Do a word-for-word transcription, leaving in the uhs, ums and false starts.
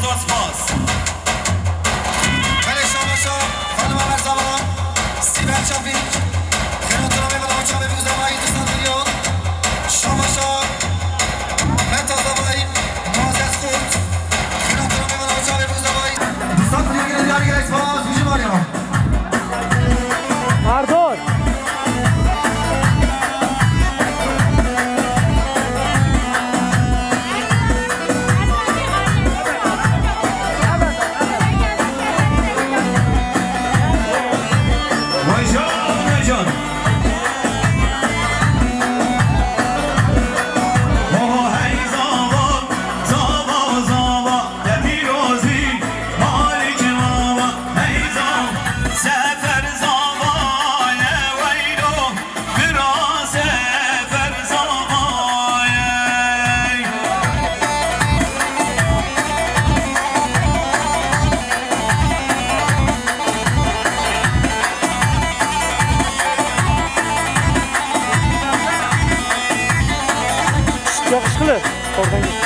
Spas. Belê şabaşa xanima Merzava, Sîbel Çafîk, xêra tu navê vila û çavê bû zavayî du sed milyon. Şabaşa Meta Zavayî, Muazzez Kurt, xêra tu navê vila û çavê bû zavayî. Du sed milyon gelê diyarî gelek spas, wî jî varya. Pardon. Vay can, vay can. Oho hey zava, zava, zava. Te pîrozî, Malikê Baba, hey zava, Sefer zava ye, weylo, bira Sefer zava ye. Şşt, yakışıklı. Oradan geç.